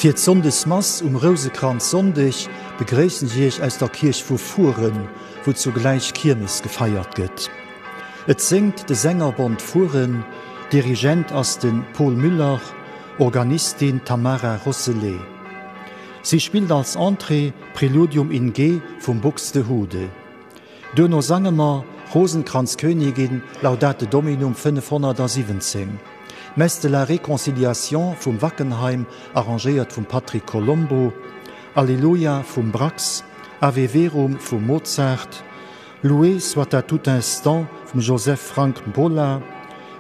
Fir d'Sonndesmass um Rousekranzsonndeg begréissen ech Iech aus der Kierch vu Furen, wou zugläich Kiermes gefeiert gëtt. Et séngt de Sängerbond Furen, Dirigent ass de Paul Müller, Organistin Tamara Rosselet. Si spillt als Entrée Preludium in G vum Buxtehude. Duerno sange mer Rosenkranzkönigin, Laudate Dominum 517, Messe de la Réconciliation vum Wackenheim, arrangéiert vum Patrick Colombo, Alleluia vum Brax, Ave Verum vum Mozart, Loué soit à tout instant vum Joseph Frank Mpola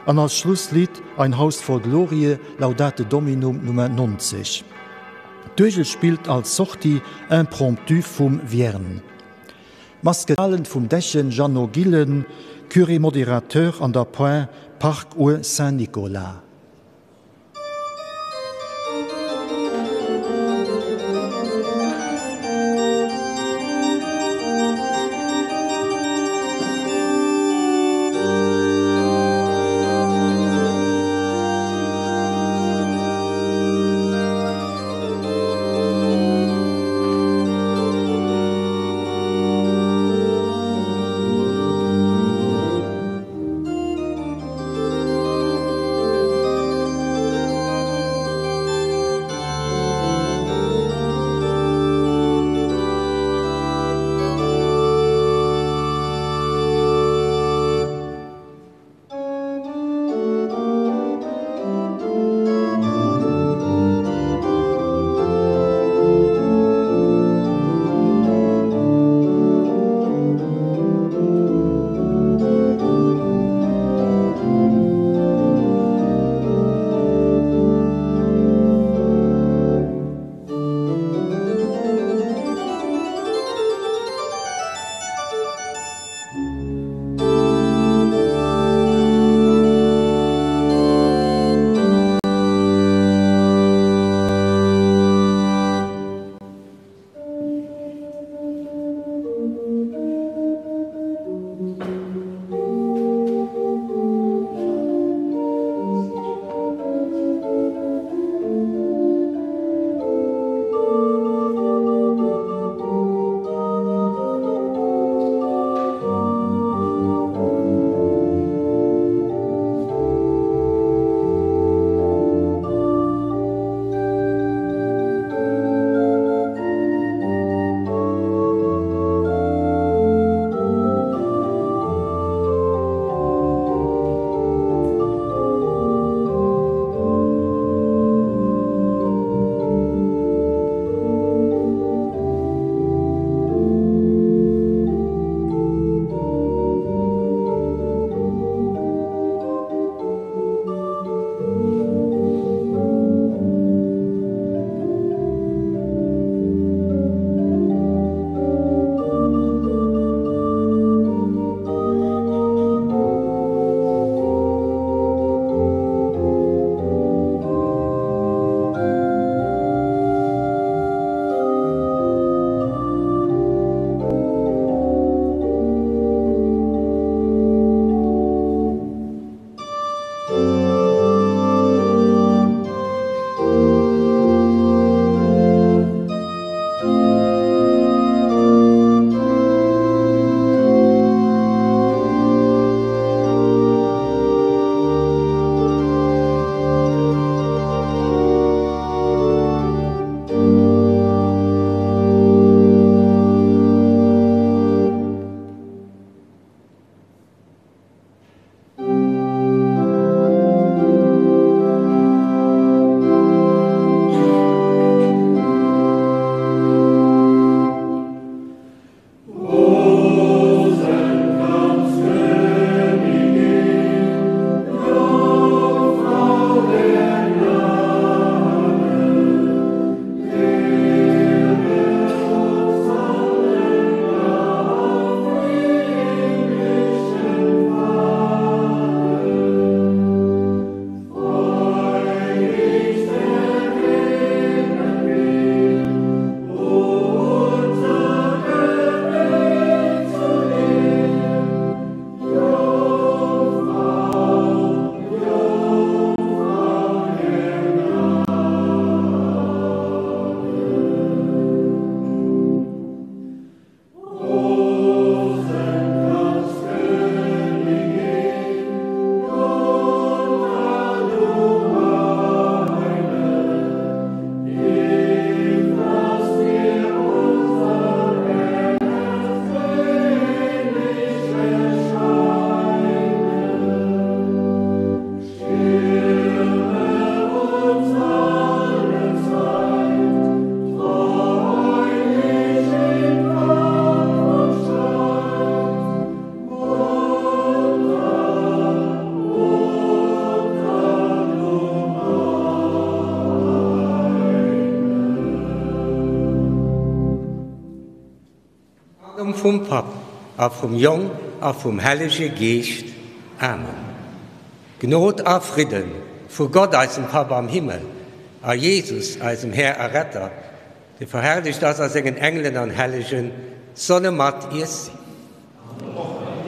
an als Schlusslidd Ein Haus voll Glorie, Laudate Dominum Nummer 90. D'Uergel spillt als Sortie impromptue vum Vierne. D'Mass gëtt gehalen vum Dechen Jeannot Gillen, Curé modérateur an der Pointe Parkuer Saint-Nicolas. vum Papp a vum Jong a vum Hellege Geescht. Amen. Gnod a Fridden vu Gott, eisem Papp am Himmel, a Jesus, eisem Här a Retter, dee verherrlecht ass a sengen Engelen an Hellegen, solle mat iech sinn. An och mat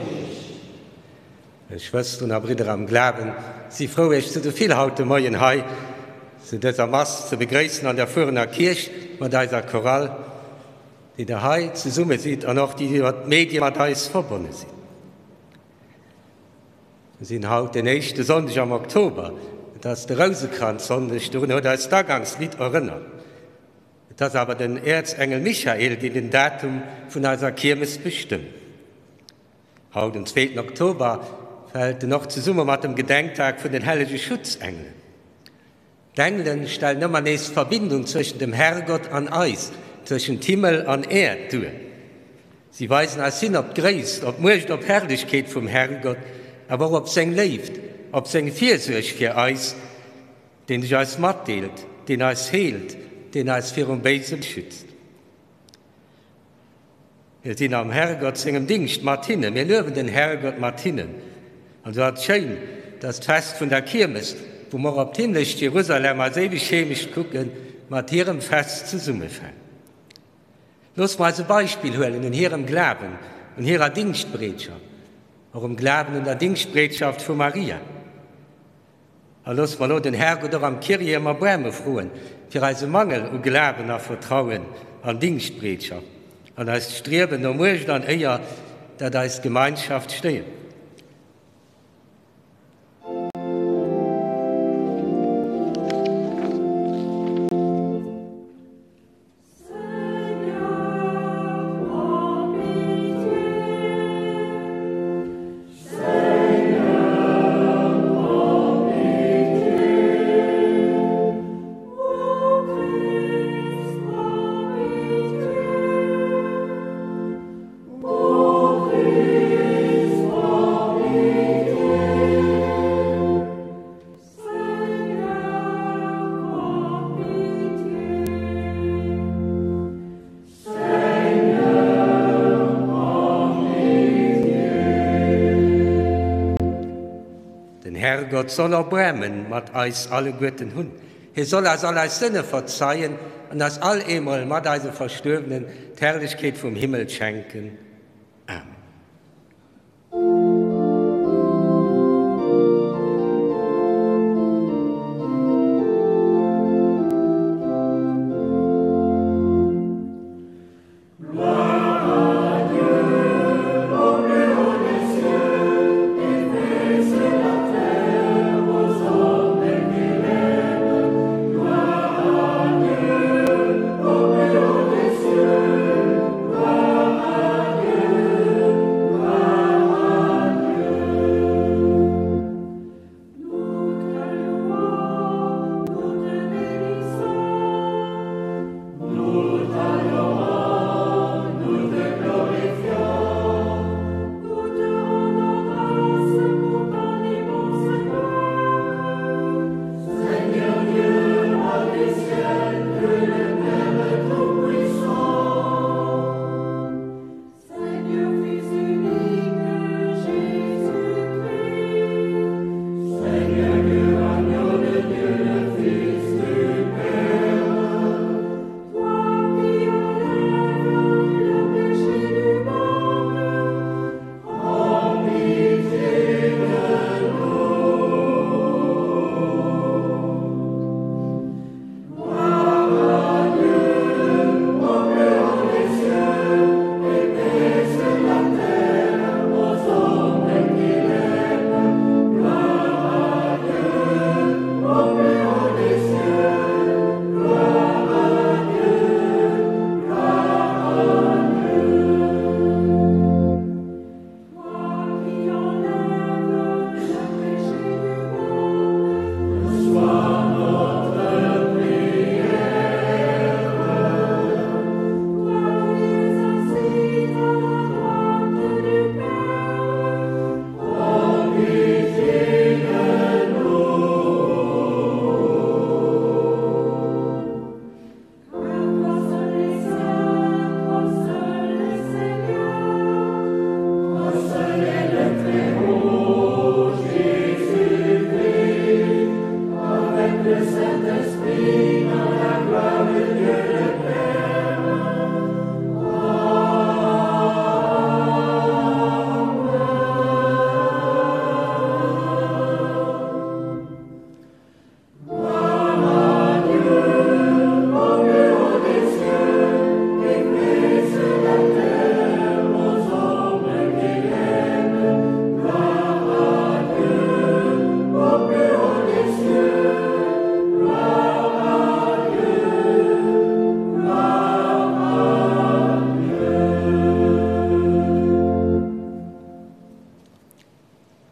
iech. Schwësteren a Bridder am Glawen, si frou Iech zu sou vill haut de Moien hei zu dëser Mass ze begréissen an der Fuerener Kierch mat eiser Chorale, déi der hei zesumme sidd an och déi iwwer d'Medie mat eis verbonne sinn. Mir sinn haut den éischte Sonndeg am Oktober, et ass de Rousekranzsonndeg, dorun huet eis d'Agangslidd erënnert. Et ass awer den Äerzengel Michael, deen den Datum vun eiser Kiermes bestëmmt. Haut, den zweeten Oktober, fält en och zesumme mat dem Gedenktag vun den hellege Schutzengelen. D'Engelen stellen ëmmer nees d'Verbindung zwëschen dem Herrgott an eis, zwëschent Himmel an Äerd duer. Si weisen eis hin op d'Gréisst, op d'Muecht, op d'Herrlechkeet vum Herrgott, awer och op seng Léift, op seng Virsuerg fir eis, deen sech eis matdeelt, deen eis heelt, deen eis virum Béise beschützt. Mir sinn am Herrgott sengem Dingscht mat hinnen, mir luewen den Herrgott mat hinnen. An esou ass et schéin, dass d'Fest vun der Kiermes, wou mer och op d'himmlescht Jerusalem, eis éiweg Heemecht, kucken, mat hirem Fest zesummefält. Loosse mer eis e Beispill huelen un hirem Glawen, un hirer Dingschtbereetschaft, och um Glawen un der Dingschtbereetschaft vu Maria. A loosse mer elo den Herrgott och am Kyrie ëm Erbaarme froen, fir eise Mangel u Glawen a Vertrauen an Dingschtbereetschaft an eist Striewen no Muecht an Éier, dat eis Gemeinschaft stéiert. Den Herrgott soll Erbaarmen mat eis alleguerten hunn. Hie soll eis all eis Sënne verzeien an eis all eemol mat eise Verstuerwenen d'Herrlechkeet vum Himmel schenken. Amen.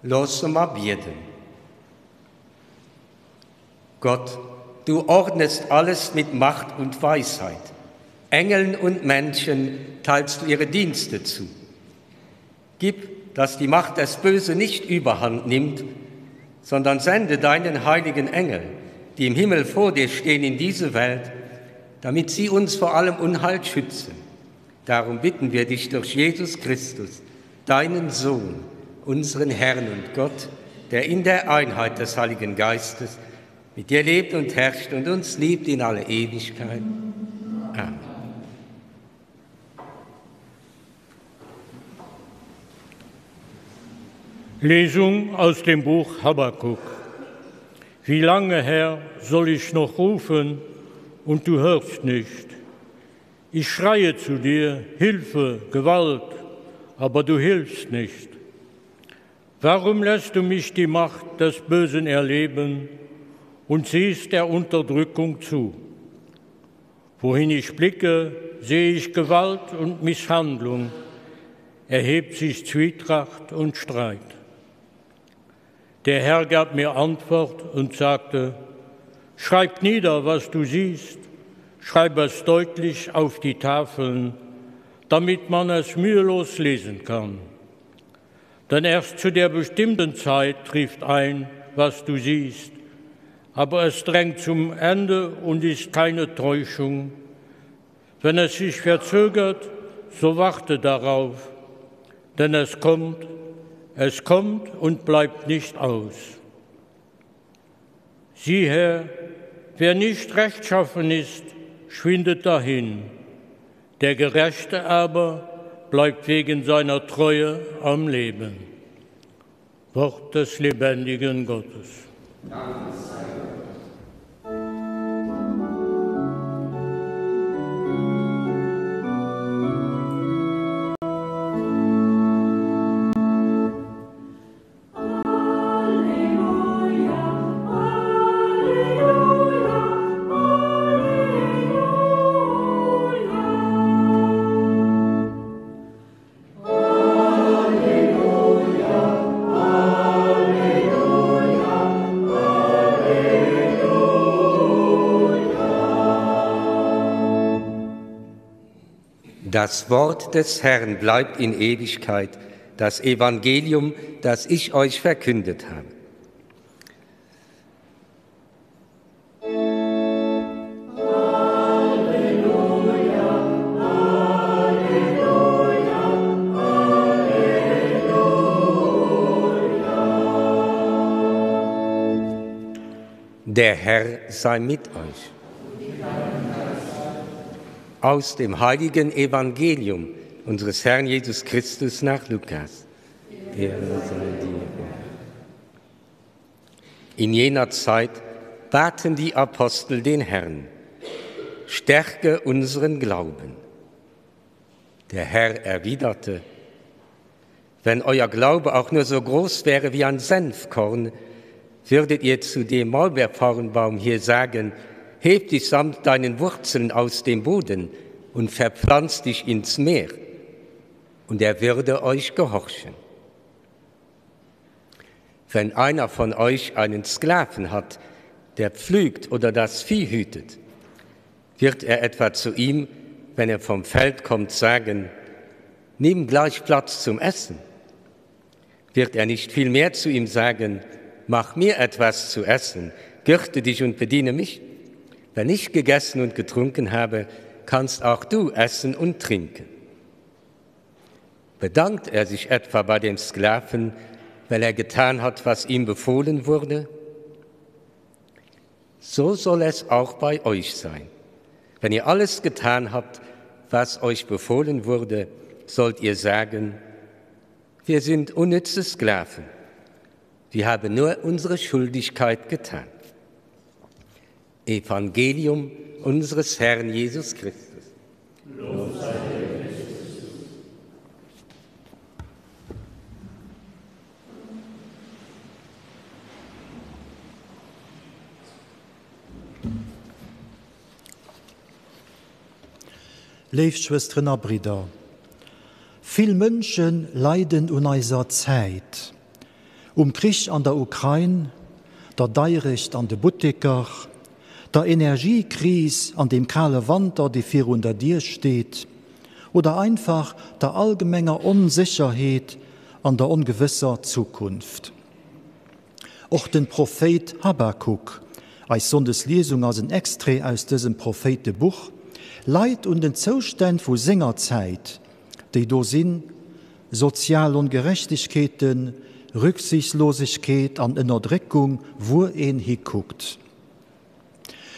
Loosse mer bieden. Gott, du ordnest alles mit Macht und Weisheit. Engeln und Menschen teilst du ihre Dienste zu. Gib, dass die Macht des Bösen nicht überhand nimmt, sondern sende deinen heiligen Engel, die im Himmel vor dir stehen, in diese Welt, damit sie uns vor allem Unheil schützen. Darum bitten wir dich durch Jesus Christus, deinen Sohn, unseren Herrn und Gott, der in der Einheit des Heiligen Geistes mit dir lebt und herrscht und uns liebt in alle Ewigkeit. Amen. Lesung aus dem Buch Habakuk. Wie lange, Herr, soll ich noch rufen und du hörst nicht? Ich schreie zu dir, Hilfe, Gewalt, aber du hilfst nicht. Warum lässt du mich die Macht des Bösen erleben und siehst der Unterdrückung zu? Wohin ich blicke, sehe ich Gewalt und Misshandlung, erhebt sich Zwietracht und Streit. Der Herr gab mir Antwort und sagte, Schreib nieder, was du siehst, schreib es deutlich auf die Tafeln, damit man es mühelos lesen kann. Denn erst zu der bestimmten Zeit trifft ein, was du siehst, aber es drängt zum Ende und ist keine Täuschung. Wenn es sich verzögert, so warte darauf, denn es kommt, es kommt und bleibt nicht aus. Sieh her, wer nicht rechtschaffen ist, schwindet dahin, der Gerechte aber bleibt wegen seiner Treue am Leben. Wort des lebendigen Gottes. Dank sei Gott. Das Wort des Herrn bleibt in Ewigkeit, das Evangelium, das ich euch verkündet habe. Der Herr sei mit euch. Aus dem heiligen Evangelium unseres Herrn Jesus Christus nach Lukas. Ehre sei dir, Herr. In jener Zeit baten die Apostel den Herrn, stärke unseren Glauben. Der Herr erwiderte, wenn euer Glaube auch nur so groß wäre wie ein Senfkorn, würdet ihr zu dem Maulbeerfarnbaum hier sagen, heb dich samt deinen Wurzeln aus dem Boden und verpflanz dich ins Meer, und er würde euch gehorchen. Wenn einer von euch einen Sklaven hat, der pflügt oder das Vieh hütet, wird er etwa zu ihm, wenn er vom Feld kommt, sagen, nimm gleich Platz zum Essen? Wird er nicht vielmehr zu ihm sagen, mach mir etwas zu essen, gürte dich und bediene mich? Wenn ich gegessen und getrunken habe, kannst auch du essen und trinken. Bedankt er sich etwa bei dem Sklaven, weil er getan hat, was ihm befohlen wurde? So soll es auch bei euch sein. Wenn ihr alles getan habt, was euch befohlen wurde, sollt ihr sagen, wir sind unnütze Sklaven. Wir haben nur unsere Schuldigkeit getan. Evangelium unseres Herrn Jesus Christus. Lob sei dir, Christus. Léif Schwësteren a Bridder, vill Mënsche leiden un eiser Zäit. Um Krich an der Ukrain, der Deierecht an de Butteker, der Energiekris an dem kale Wanter, dee virun der Dier steet, oder einfach der allgemenger Onsécherheet an der ongewësser Zukunft. Och den Prophéit Habakuk, eis Sonndesliesung ass en Extrait aus dësem Prophéitebuch, leit un den Zoustänn vu senger Zäit, déi do sinn, sozial Ongerechtegkeeten, Rücksichtslosegkeet an Ënnerdréckung, wuer een hikuckt.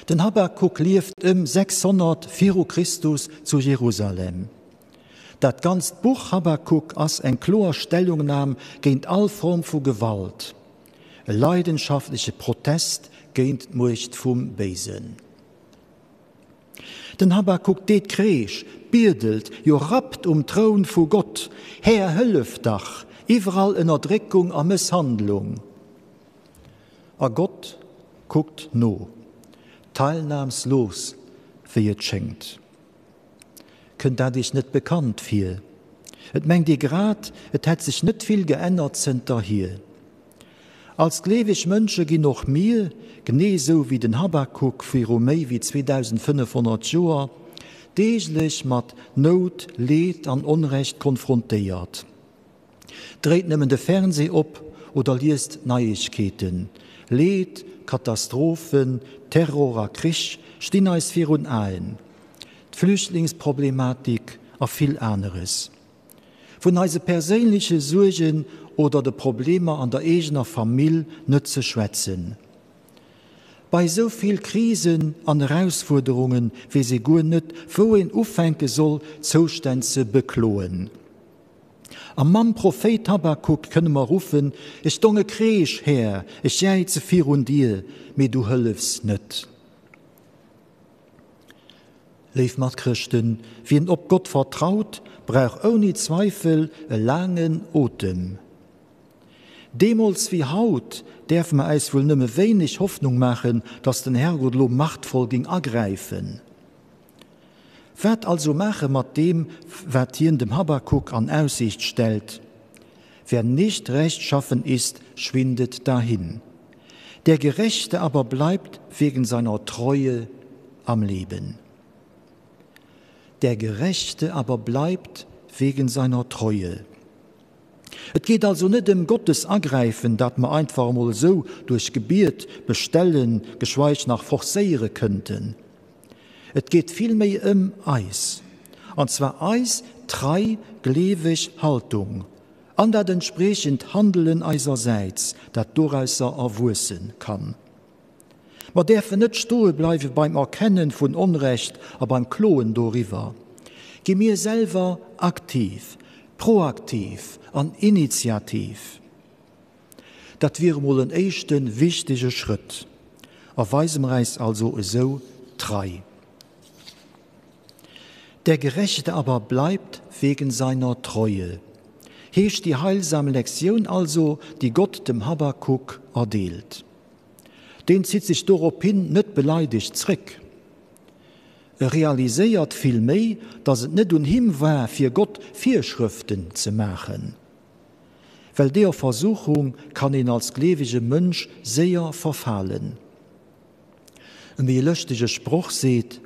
Den Habakuk lieft ëm 600 viru Christus zu Jerusalem. Dat ganzt Buch Habakuk ass eng kloer Stellungnam géint all Form vu Gewalt, e leidenschaftleche Protest géint d'Muecht vum Béisen. Den Habakuk deet Kreesch, biedelt, jo rappt um Troun vu Gott, Här, hëllef dach! Iwwerall Ënnerdréckung a Mësshandlung. A Gott kuckt no, teilnahmslos, wéi et schéngt. Kënnt dat Iech net bekannt vir? Et mengt ee grad, et hätt sech net vill geännert zënterhier. Als gleeweg Mënsche ginn och mir, genee esou wéi den Habakuk viru méi wéi 2500 Joer, deeglech mat Nout, Leed an Onrecht konfrontéiert. Dréit nëmmen de Fernseh op oder liest d'Neiegkeeten. Leed, Katastrophen, Terror a Krich stinn eis virun Aen. D'Flüchtlingsproblematik a vill aneres. Vun eise perséinleche Suergen oder de Problemer an der eegener Famill net ze schwätzen. Bei esou vill Krisen an Erausfuerderunge weess ee guer net, wou een ufänke soll, d'Zoustänn ze bekloen. A mam Prophéit Habakuk kënne mer ruffen, Ech donge Kreesch, Här, ech jäize virun dir, mee du hëllefs net. Léif Matchrëschten, wien op Gott vertraut, brauch ouni Zweifel e laangen Otem. Deemools wéi haut däerfe mer äis wuel nëmme wéineg Hoffnung maachen, datt den Herrgott elo machtvoll géing agräifen. Wat also maache mat deem, wat hien dem Habakuk an Aussiicht stellt? Wer nicht rechtschaffen ist, schwindet dahin. Der Gerechte aber bleibt wegen seiner Treue am Leben. Der Gerechte aber bleibt wegen seiner Treue. Et geet also net ëm Gottes Agräifen, dat mer einfach emol esou duerch Gebiet bestellen, geschweig nach forcéiere kënnten. Et geet villméi ëm eis, an zwar eis trei gleeweg Haltung an dat entspriechend Handelen eisersäits, dat dorausser erwuesse kann. Mer däerfen net stoe bleiwe beim Erkennen vun Onrecht a beim Kloen doriwwer. Gi mir selwer aktiv, proaktiv an initiativ. Dat wier emol en éischte wichtege Schrëtt. Erweise mer äis also esou trei. Der Gerechte aber bleibt wegen seiner Treue, heescht déi heilsam Lektioun also, déi Gott dem Habakuk erdeelt. Deen zitt sech dorophin net beleidegt zréck. E realiséiert villméi, datt et net un him war, fir Gott Virschrëften ze maachen. Well deeër Versuchung kann een als gleewege Mënsch séier verfalen. Ewéi e lëschtege Sproch seet,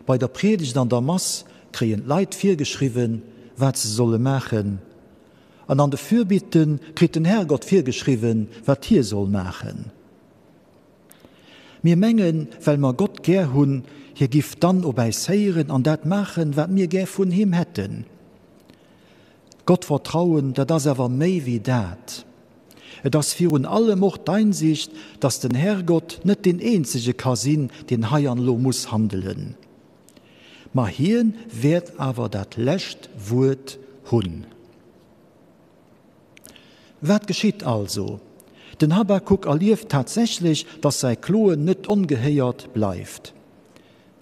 Bei der Priedegt an der Mass kréien d'Leit virgeschriwwen, wat se solle maachen, an an de Fürbitte kritt den Herrgott virgeschriwwen, wat hie soll maachen. Mir mengen, well mer Gott gär hunn, hie giff dann op äis héieren an dat maachen, wat mir gär vun him hätten. Gott vertrauen, dat ass awer méi wéi dat. Et ass virun allem och d'Einsicht, dass den Herrgott net deen eenzege ka sinn, deen hei an elo muss handelen. Ma hien wäert awer dat lescht Wuert hunn. Wat geschitt also? Den Habakuk erlieft tatsächlech, dass säi Kloen net ongehéiert bleift.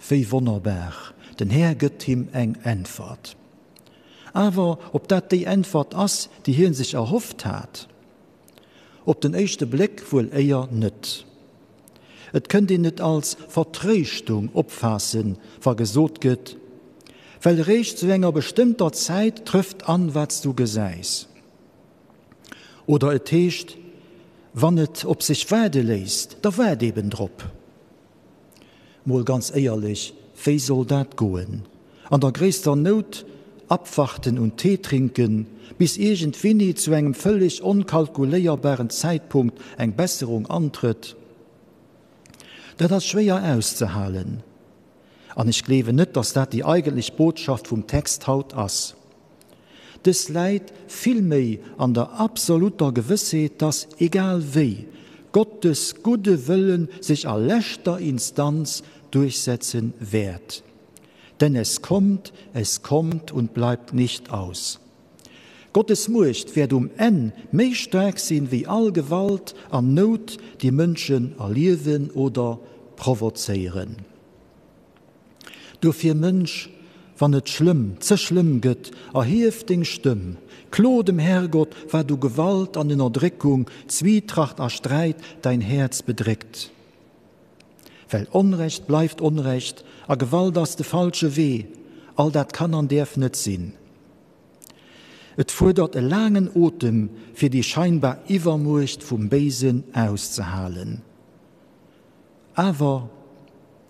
Wéi wonnerbar! Den Här gëtt him eng Äntwert. Awer ob dat déi Äntwert ass, déi hien sech erhofft hat? Op den éischte Bléck wuel éier net. Et kënnt een et als Vertréischtung opfaassen, wa gesot gëtt, Well eréischt zu enger bestëmmter Zäit trëfft an, wat s du gesäis. Oder et heescht, Wann et op sech waarde léisst, da waart eben drop. Mol ganz éierlech, wéi soll dat goen? An der gréisster Nout abwarten und Tee trinken, bis iergendwinni zu engem vëlleg onkalkuléierbaren Zäitpunkt eng Besserung antrëtt? Dat ass schwéier auszehalen. An ech gleewen net, dass dat déi eigentlech Botschaft vum Text haut ass. Dës läit villméi an der absolutter Gewëssheet, dass, egal wéi, Gottes gudde Wëlle sech a leschter Instanz duerchsetze wäert. Denn es kommt, es kommt und bleibt nicht aus. Gottes Muecht wäert um Enn méi staark sinn, wéi all Gewalt an Nout, déi Mënschen erliewen oder provozéieren. Dofir, Mënsch, wann et schlëmm, ze schlëmm gëtt, erhief deng Stëmm, klo dem Herrgott, wat u Gewalt an Ënnerdréckung, Zwietracht a Sträit däin Häerz bedréckt. Well Onrecht bleift Onrecht a Gewalt ass de falsche Wee, all dat kann an däerf net sinn. Et fuerdert e laangen Otem, fir déi scheinbar Iwwermuecht vum Béisen auszehalen. Awer,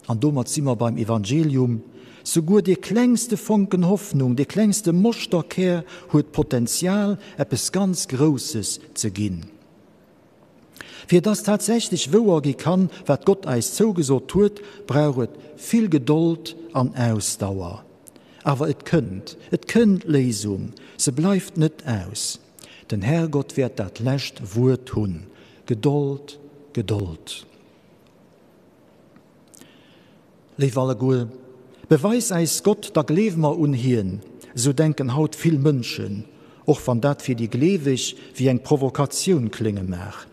an domat si mer beim Evangelium, souguer dee klengste Fonken Hoffnung, dee klengste Moschterkär huet d'Potenzial, eppes ganz Grousses ze ginn. Fir dass tatsächlech wouer gi kann, wat Gott eis zougesot huet, brauch et vill Gedold an Ausdauer. Awer et kënnt, et kënnt d'Léisung, se bleift net aus. Den Herrgott wäert dat lescht Wuert hunn. Gedold, Gedold. Léif alleguer, beweis äis Gott, da gleewe mer un hien. Esou denken haut vill Mënschen, och wann dat fir déi Gleeweg wéi eng Provokatioun klénge mag.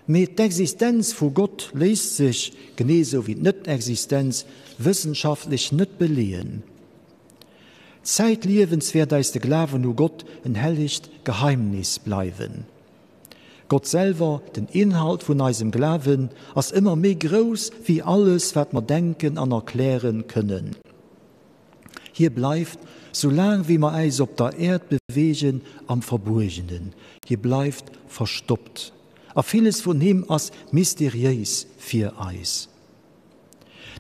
Mee d'Existenz vu Gott léisst sech, genee esou wéi d'Net-Existenz, wëssenschaftlech net beleeën. Zäitliewens wäert eis de Glawen u Gott en hellegt Geheimnis bleiwen. Gott selwer, den Inhalt vun eisem Glawen, ass ëmmer méi grouss wéi alles, wat mer denken an erkläre kënnen. Hie bleift, soulaang wéi mer äis op der Äerd beweegen, am Verbuergenen. Hie bleift verstoppt. A villes vun him ass mysteriéis fir eis.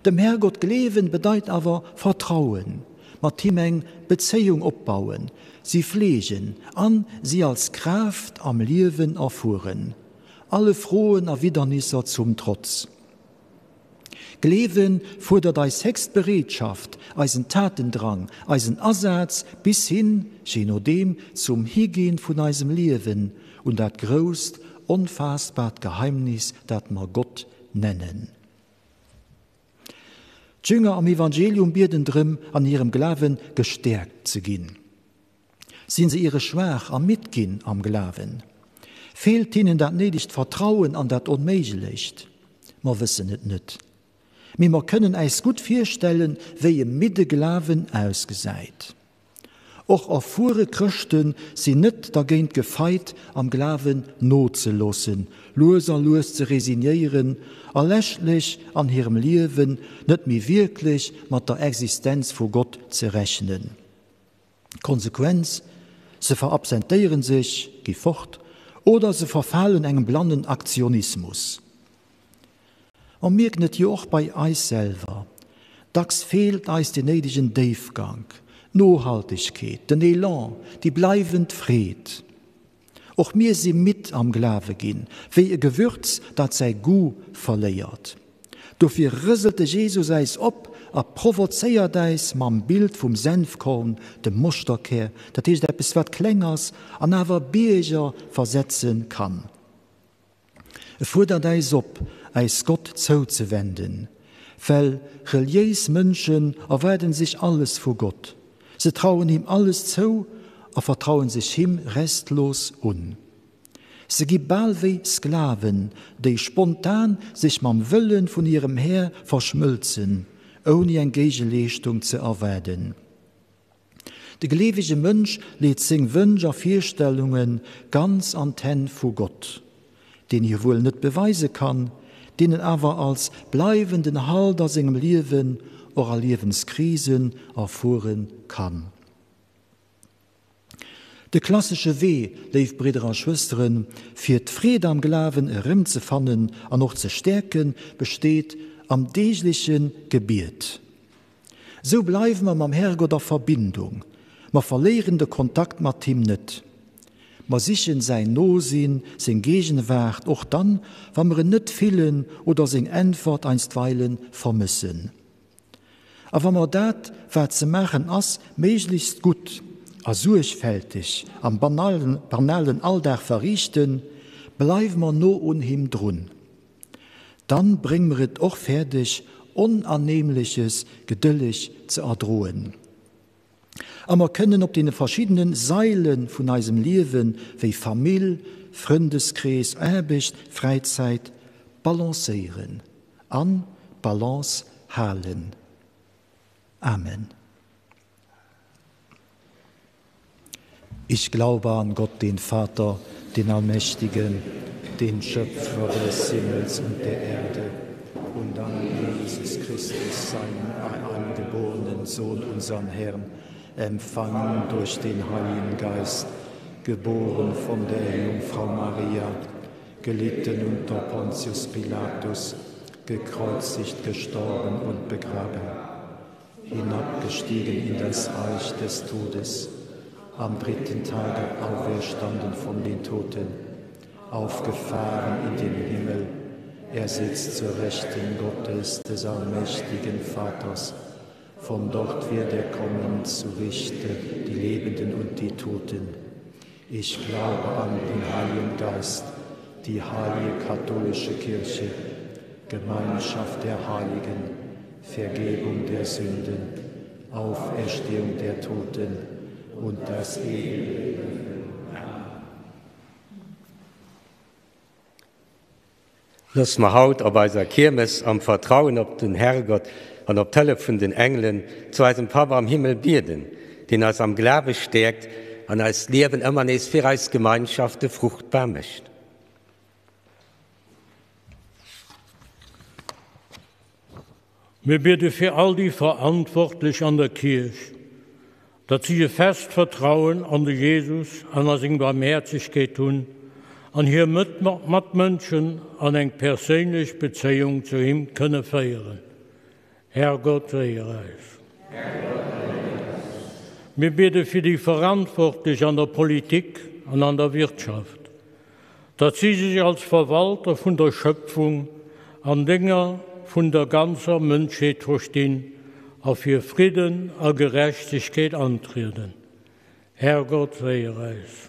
Dem Herrgott gleewen bedeit awer vertrauen, mat him eng Bezéiung opbauen, si fleegen an si als Kraaft am Liewen erfueren, alle Froen a Widdernisser zum Trotz. Gleewen fuerdert eis héchst Bereetschaft, eisen Tatendrang, eisen Asaz bis hin, jee nodeem, zum Higinn vun eisem Liewen un dat grousst, onfaassbart Geheimnis, dat mer Gott nennen. D'Jünger am Evangelium bieden drëm, an hirem Glawe gestäerkt ze ginn. Sinn se iere schwaach a midd ginn am Glawen? Feelt hinnen dat néidegt Vertrauen an dat Onméiglecht? Mer wëssen et net. Mee mer kënnen äis gutt virstellen, wéi e midde Glawen ausgesäit. Och erfuere Chrëschte sinn net dergéint gefeit, am Glawen nozeloossen, lues a lues ze resignéieren a leschtlech an hirem Liewen net méi wierklech mat der Existenz vu Gott ze rechnen. D'Konsequenz, Se verabsentéiere sech, gi fort oder se verfalen engem blannen Aktionismus. Mer mierken et jo och bei eis selwer, dacks feelt eis deen néidegen Déifgank, d'Nohaltegkeet, den Elan, déi bleiwend Freed. Och mir si midd am Glawe ginn, wéi e Gewürz, dat säi Goût verléiert. Dofir rëselt de Jesus äis op a provozéiert äis mam Bild vum Senfkorn, dem Moschterkär, dat heescht eppes wat kleng ass an awer Bierger versetze kann. E fuerdert äis op, äis Gott zouzewenden, well reliéis Mënschen erwaarden sech alles vu Gott. Se trauen him alles zou a vertrauen sech him restlos un. Se gi bal wéi Sklaven, déi spontan sech mam Wëlle vun hirem Här verschmëlzen, ouni eng Géigeleeschtung ze erwaarden. De gleewege Mënsch leet seng Wënsch a Virstellunge ganz an d'Hänn vu Gott, deen hie wuel net beweise kann, deen en awer als bleiwenden Halt a sengem Liewen, och a Liewenskrisen, erfuere kann. De klassesche Wee, léif Bridder a Schwësteren, fir d'Freed am Glawen erëmzefannen an och ze stäerken, besteet am deegleche Gebiet. Sou bleiwe mer mam Herrgott a Verbindung, mer verléieren de Kontakt mat him net. Mer sichen säin Nosinn, seng Gegenwaart, och dann, wa mer en net fillen oder seng Äntwert einstweilen vermëssen. A wa mer dat, wat ze maachen ass, méiglechst gutt a suergfälteg am banalen Alldag verriichten, bleiwe mer no un him drun. Dann bréng mer et och fäerdeg, Onannehmleches gedëlleg ze erdroen. A mer kënnen op deene verschiddene Saile vun eisem Liewen, wéi Famill, Frëndeskrees, Aarbecht, Fräizäit, balancéieren an d'Balance halen. Amen. Ich glaube an Gott, den Vater, den Allmächtigen, den Schöpfer des Himmels und der Erde, und an Jesus Christus, seinen eingeborenen Sohn, unseren Herrn, empfangen durch den Heiligen Geist, geboren von der Jungfrau Maria, gelitten unter Pontius Pilatus, gekreuzigt, gestorben und begraben, hinabgestiegen in das Reich des Todes, am dritten Tage auferstanden von den Toten, aufgefahren in den Himmel, er sitzt zur Rechten Gottes des allmächtigen Vaters. Von dort wird er kommen zu richten die Lebenden und die Toten. Ich glaube an den Heiligen Geist, die heilige katholische Kirche, Gemeinschaft der Heiligen, Vergebung der Sünden, Auferstehung der Toten und das ewige Leben. Loosse mer haut op eiser Kiermes am Vertrauen op den Herrgott an op d'Hëllef vun den Engelen zu eisem Papp am Himmel bieden, deen eis am Glawe stäerkt an eist Liewen ëmmer nees fir eis Gemeinschafte fruchtbar mécht. Mir biede fir all déi Verantwortlech an der Kierch, datt si e fest Vertrauen an de Jesus an a seng Barmhäerzegkeet hunn an hir Matmënschen an eng perséinlech Bezéiung zu him kënne féieren. Herrgott, héier eis. Mir biede fir déi Verantwortlech an der Politik an an der Wirtschaft, datt si sech als Verwalter vun der Schëpfung an Dénger vun der ganzer Mënschheet verstinn a fir Fridden a Gerechtegkeet antrieden. Herrgott, héier eis.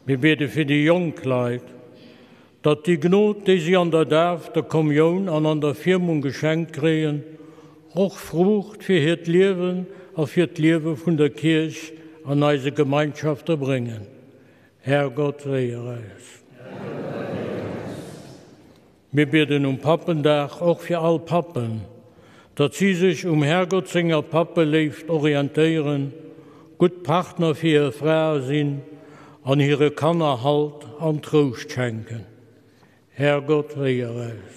Mir biede fir déi jonk Leit, datt déi Gnod, déi si an der Daf, der Kommioun an an der Firmung geschenkt kréien, och Fruucht fir hiert Liewen a fir d'Liewe vun der Kierch an eise Gemeinschafte bréngen. Herrgott, héier eis. Mir bieden um Pappendag och fir all Pappen, datt si sech um Herrgott senger Pappeléift orientéieren, gutt Partner fir hir Frae sinn an hire Kanner Halt an Trouscht schenken. Herrgott, héier eis.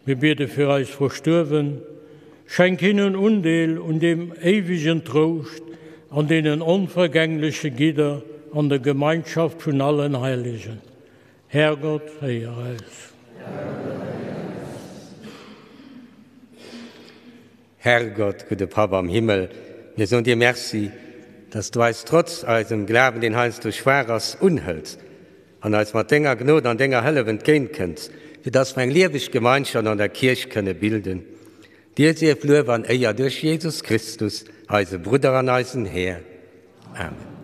Mir biede fir eis Verstuerwen, schenk hinnen Undeel un deem éiwegen Trouscht an deenen onvergängleche Gidder an der Gemeinschaft vun allen Heilegen. Herrgott, héier eis. Herrgott, gudde Papp am Himmel, mir soen dir Merci, dass du eis trotz eisem Glawen, deen heiansdo schwaach ass, unhëls an eis mat denger Gnod an denger Hëllef entgéintkënns, fir dass mer eng lieweg Gemeinschaft an der Kierch kënne bilden. Dir sief Luef an Éier duerch Jesus Christus, eise Brudder an eisen Här. Amen.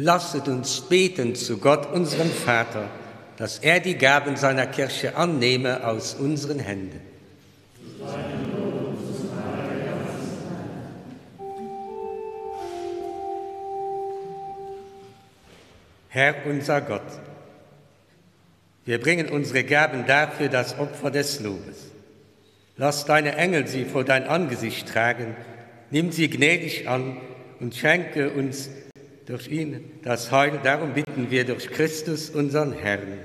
Lasset uns beten zu Gott, unserem Vater, dass er die Gaben seiner Kirche annehme aus unseren Händen. Herr unser Gott, wir bringen unsere Gaben dafür das Opfer des Lobes. Lass deine Engel sie vor dein Angesicht tragen, nimm sie gnädig an und schenke uns durch ihn das Heil. Darum bitten wir durch Christus, unseren Herrn.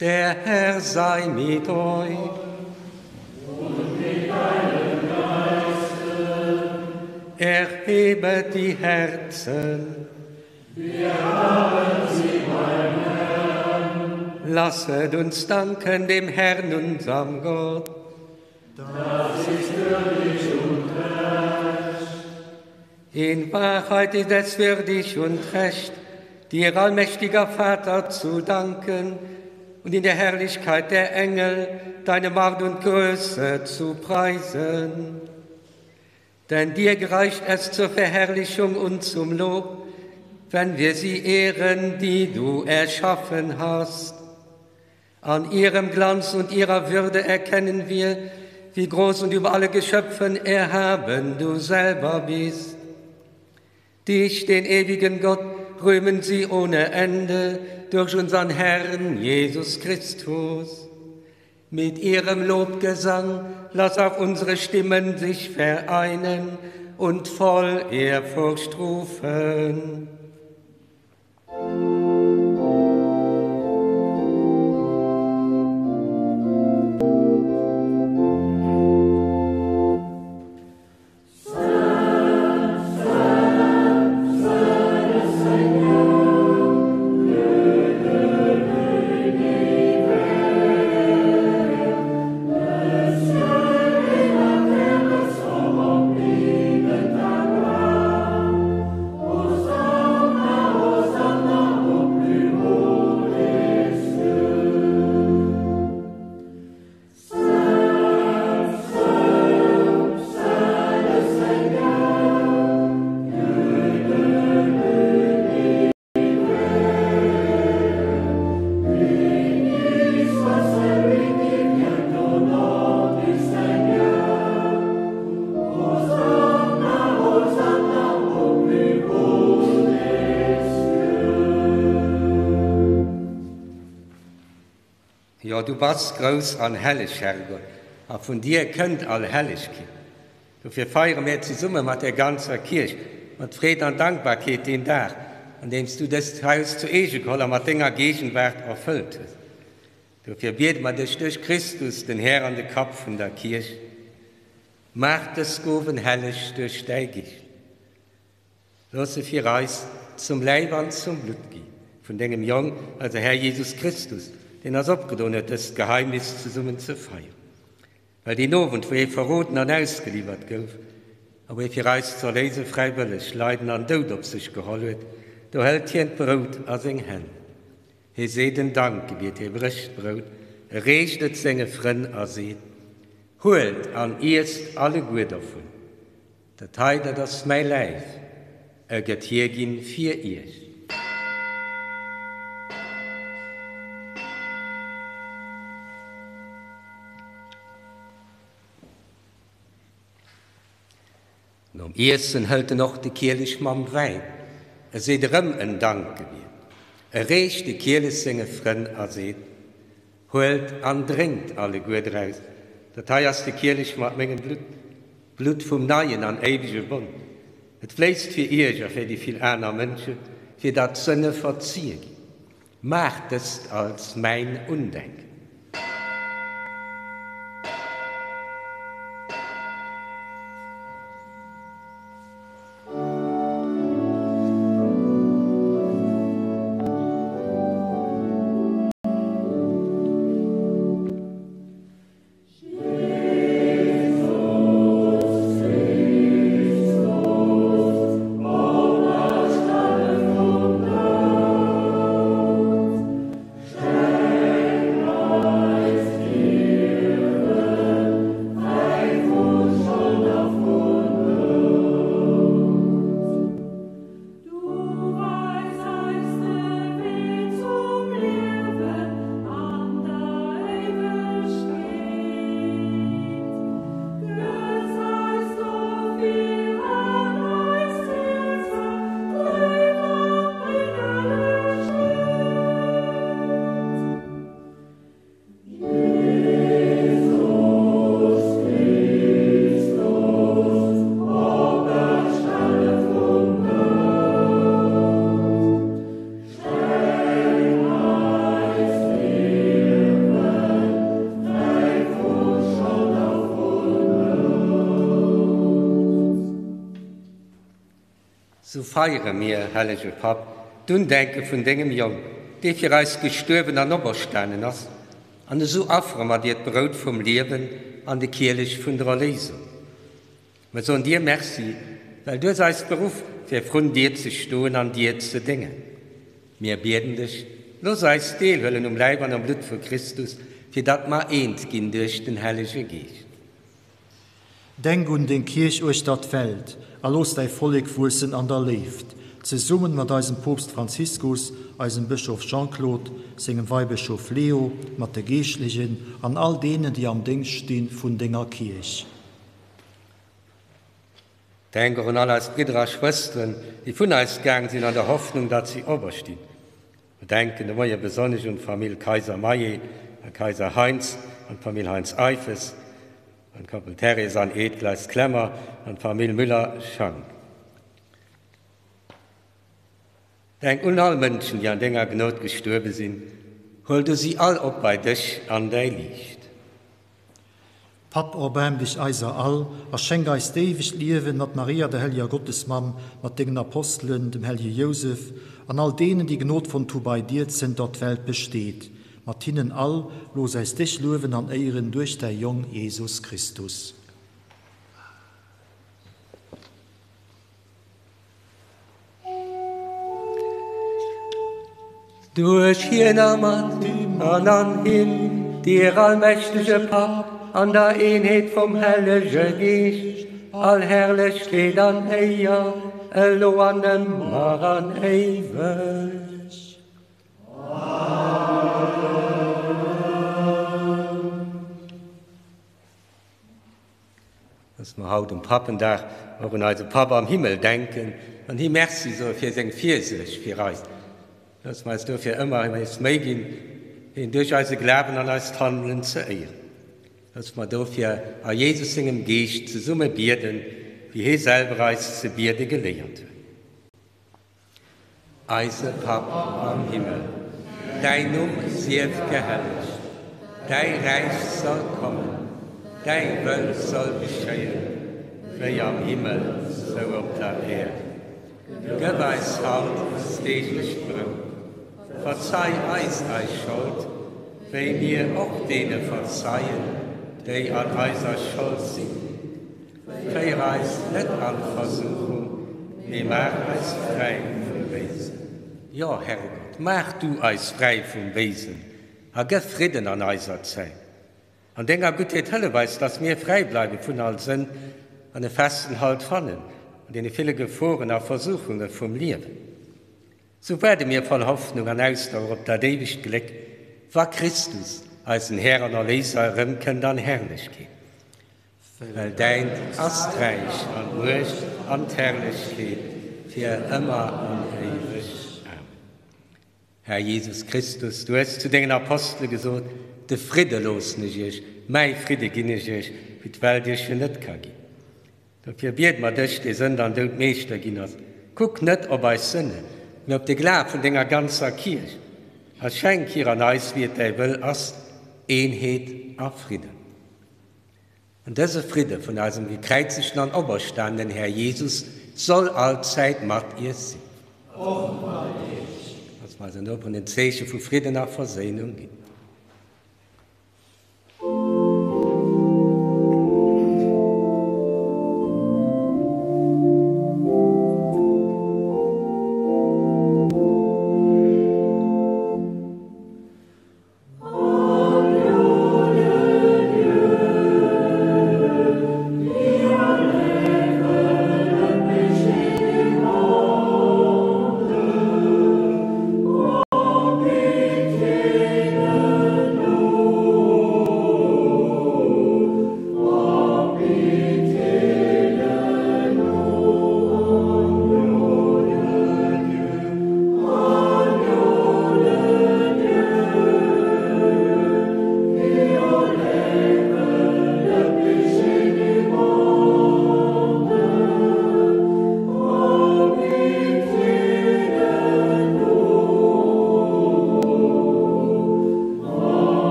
Der Herr sei mit euch. Und mit deinem Geiste. Erhebet die Herzen. Wir haben sie beim Herrn. Lasset uns danken dem Herrn, unserem Gott. Das ist würdig und recht. In Wahrheit ist es würdig und recht, dir, allmächtiger Vater, zu danken und in der Herrlichkeit der Engel deine Macht und Größe zu preisen. Denn dir gereicht es zur Verherrlichung und zum Lob, wenn wir sie ehren, die du erschaffen hast. An ihrem Glanz und ihrer Würde erkennen wir, wie groß und über alle Geschöpfen erhaben du selber bist. Dich, den ewigen Gott, rühmen sie ohne Ende durch unseren Herrn Jesus Christus. Mit ihrem Lobgesang lass auch unsere Stimmen sich vereinen und voll Ehrfurcht rufen. Jo, du bass grouss an helleg, Herrgott, a vun dir kënnt all Hellegkeet. Dofir feiere mir zesumme mat der ganzer Kierch mat Freed an Dankbarkeet deen Dag, an deem s du dëst Haus zu Eege geholl a mat denger Geegenwaart erfëllt hues. Dofir biede mer dech duerch Christus, den Här an de Kapp vun der Kierch, Maach dës Gowen helleg duerch däi Geescht. Looss se fir eis zum Läif an zum Blutt gi vun dengem Jong, eise Här Jesus Christus, deen eis opgedon huet, dëst Geheimnis zesummen ze feieren. Well deen Owend, wou hie verroden an ausgeliwwert gouf, a wou hie fir eis z'erléise fräiwëlleg Leiden an Doud op sech geholl huet, do hëlt hien d'Brout a seng Hänn. Hie seet en Dankgebiet, hie brécht d'Brout, e reecht et senge Frënn a seet, Huelt an iesst alleguer dovun, dat hei, dat ass mäi Läif, e gëtt hierginn fir iech. Nom Iessen hëlt en och de Kielech mam Wäin, e seet erëm en Dankgebiet, e reecht de Kielech senge Frënn a seet, Huelt an drénkt alleguer draus, dat hei ass de Kielech mat mengem Blutt, d'Blutt vum neien an éiwege Bond. Et fléisst fir iech a fir déi vill aner Mënsche, fir datt d'Sënne verzie ginn. Maacht dëst als mäin Undenken. feiere mir, hellege Papp, d'Undenke vun dengem Jong, dee fir eis gestuerwen an operstanen ass, an esou affere mer dir d'Brout vum Liewen an de Kielech vun der Erléisung. Mer soen dir Merci, well du hues eis beruff, fir vrun dir ze stoen an dir ze déngen. Mir bieden dech, looss eis deelhuelen um Läif an am Blutt vu Christus, fir datt mer eent ginn duerch den Hellege Geescht. Denk un deng Kierch uechter d'Welt a looss däi Vollek wuessen an der Léift, zesummen mat eisem Poopst Franziskus, eisem Bëschof Jean-Claude, sengem Weibëschof Leo, mat de Geeschtlechen an all deenen, déi am Déngscht sti vun denger Kierch. Denk och un all eis Bridder a Schwësteren, déi vun eis gaang sinn, an der Hoffnung, datt si operstinn. Mer denken de Moie besonnesch un d'Famill Kayser-Maillet a Kayser-Heintz, an d'Famill Heintz-Eiffes, an d'Koppel Thérèse an Ed Gleis-Klemmer, an d'Famill Müller-Schank. Denk un all Mënschen, déi an denger Gnod gestuerwe sinn, huel du si all op bei dech an däi Liicht. Papp, erbaarm dech eiser all a schenk eis d'éiwegt Liewen mat Maria, der helleger Gottesmamm, mat dengen Apostelen, dem hellege Jousef an all deenen, déi Gnod fonnt hu bei dir, zënter d'Welt besteet. Mat hinnen all looss eis dech luewen an éieren duerch däi Jong Jesus Christus. Duerch hien a mat him an an him, dir allmächtege Papp, an der Eenheet vum Hellege Geescht, all Herrlechkeet an Éier, elo an ëmmer an éiweg. Amen. Dass mer haut um Pappendag och un eise Papp am Himmel denken an him Merci soe fir seng Virsuerg fir eis. Loosse mer eis dofir ëmmer nees Méi ginn, hien duerch eise Glawen an eist Handelen ze éieren. Loosse mer dofir a Jesus sengem Geescht zesumme bieden, wéi hie selwer eis ze biede geléiert huet. Eise Papp am Himmel, däin Numm sief gehellegt, däi Räich soll kommen, däi Wëll soll geschéien, wéi am Himmel, sou op der Äerd. Gëff eis haut eist deeglecht Brout. Verzei eis eis Schold, wéi mir och deene verzeien, déi an eiser Schold sinn. Féier eis net an d'Versuchung, mee maach eis fräi vum Béisen. Jo, Herrgott, maach du eis fräi vum Béisen a gëff Fridden an eiser Zäit. An denger Guttheet hëllef eis, dass mir fräi bleiwe vun all Sënn an e festen Halt fannen an deene ville Geforen a Versuchunge vum Liewen. Sou waarde mir voll Hoffnung an Ausdauer op dat éiwegt Gléck, wa Christus, eisen Här an Erléiser, erëmkënnt an Herrlechkeet. Well däint ass d'Räich an d'Muecht an d'Herrlechkeet fir ëmmer an éiweg. Amen. Här Jesus Christus, du hues zu dengen Apostele gesot, De Fridde loossen ech iech, mäi Fridde ginn ech iech, wéi d'Welt iech en net ka ginn. Dofir biede mer dech, dee Sënd an Doud Meeschter ginn ass, kuck net op eis Sënnen, mee op de Glaf vun denger ganzer Kierch, a schenk hir an eis, wéi et däi Wëll ass, Eenheet a Fridden. An dëse Fridde vun eisem gekräizegten an operstanenen Här Jesus soll allzäit mat iech sinn. Och mat iech. Loosse mer eisen Noperen en Zeeche vu Fridden a Verséinung ginn.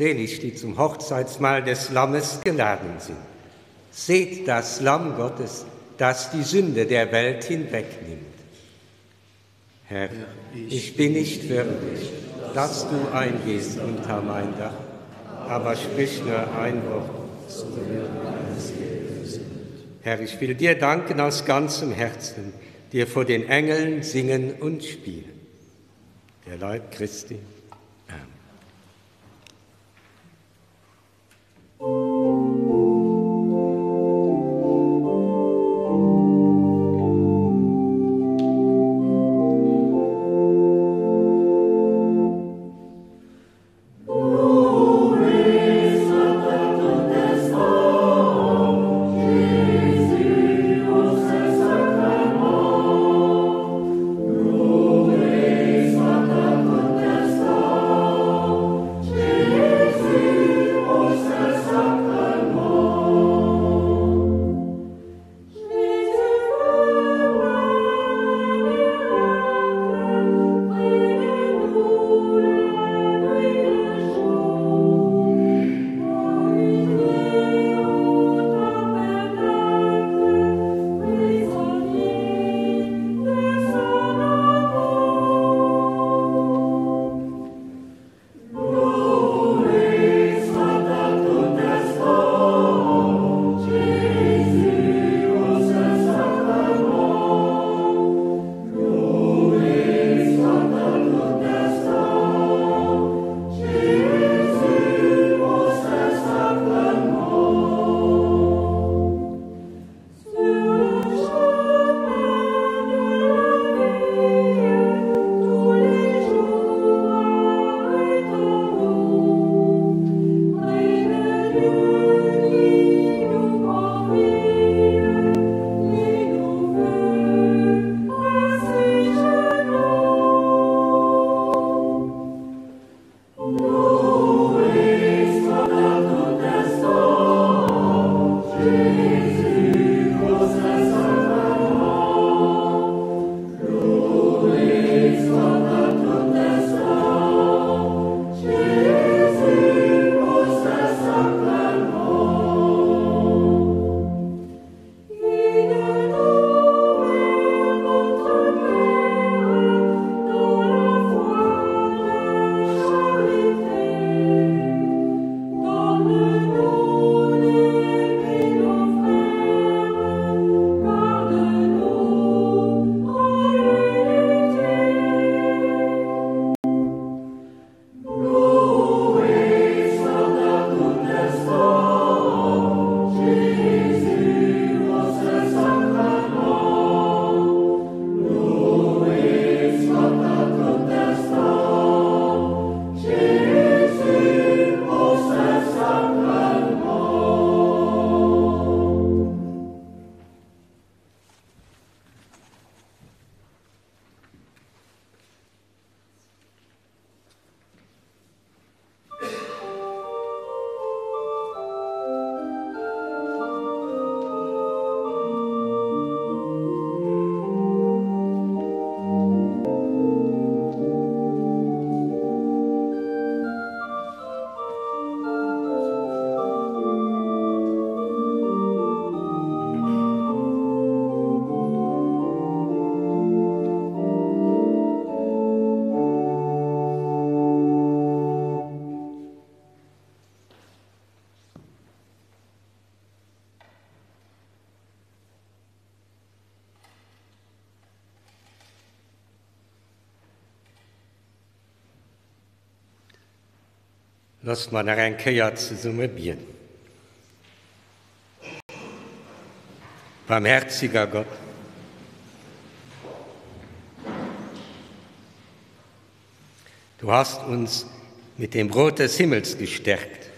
Selig, die zum Hochzeitsmahl des Lammes geladen sind. Seht das Lamm Gottes, das die Sünde der Welt hinwegnimmt. Herr, ich bin nicht würdig, dass du eingehst unter mein Dach, aber sprich nur ein Wort, so wird meine Seele gesund. Herr, ich will dir danken aus ganzem Herzen, dir vor den Engeln singen und spielen. Der Leib Christi. Amen. Loosst mer nach eng Kéier zesumme bieden. Barmherziger Gott, du hast uns mit dem Brot des Himmels gestärkt.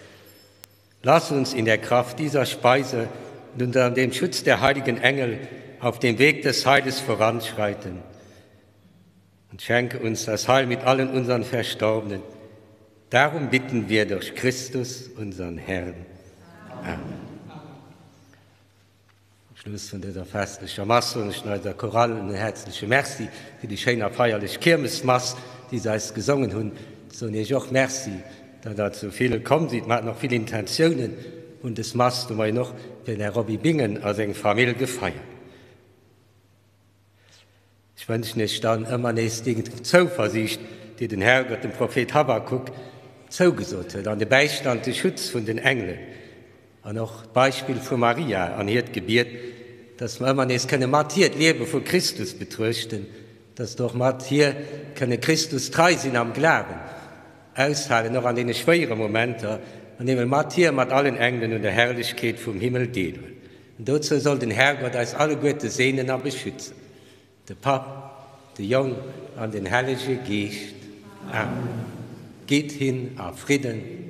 Lass uns in der Kraft dieser Speise und unter dem Schutz der heiligen Engel auf dem Weg des Heiles voranschreiten und schenke uns das Heil mit allen unseren Verstorbenen. Darum bitten wir durch Christus, unseren Herrn. Amen. Am Schluss vun dëser festlecher Mass soen ech eiser Chorale en häerzleche Merci fir déi schéin a feierlech Kiermesmass, déi se eis gesongen hunn. Soen Iech och Merci. Datt der esou vill komm sidd. Mer haten och vill Intentiounen, hunn des Mass de Moien och fir den Här Roby Bingen a seng Famill gefeiert. Ech wënschen iech dann ëmmer nees déi Zouversiicht, déi den Herrgott dem Prophet Habakuk zougesot huet, an de Bäistand, de Schutz vun den Engelen, an och d'Beispill vu Maria an hiert Gebiet, dass mer ëmmer nees kënne mat hir d'Liewe vu Christus betruechten, dass der och mat hir kënne Christus trei sinn am Glawen, aushalen, och an deene schwéiere Momenter, an eemol mat hir, mat allen Engelen un der Herrlechkeet vum Himmel deelhuelen. An dozou soll den Herrgott eis alleguerte seenen a beschützen, de Papp, de Jong an den Hellege Geescht. Amen. Gitt hin a Fridden.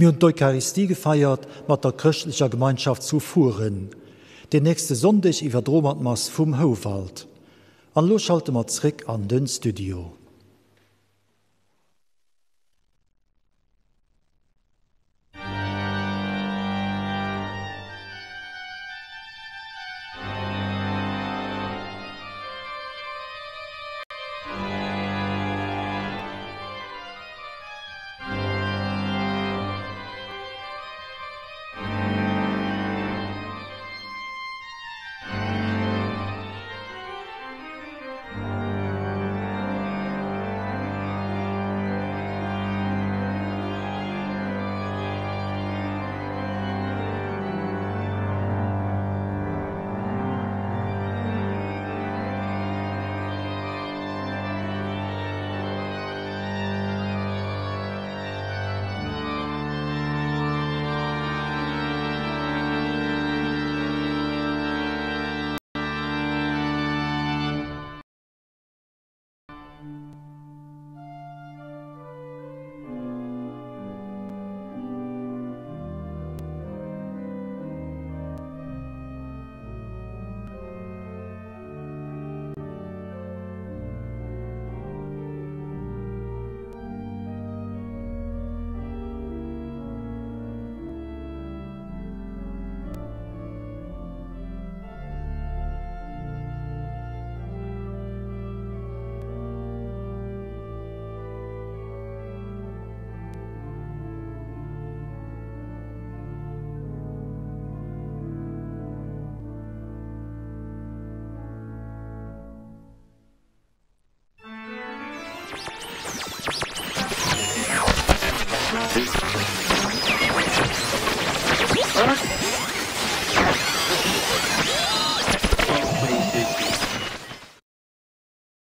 Mir hunn d'Eucharistie gefeiert mat der chrëschtlecher Gemeinschaft zu Furen. Den nächste Sonndeg iwwerdroe mer d'Mass vum Houwald. An elo schalte mer zréck an den Studio.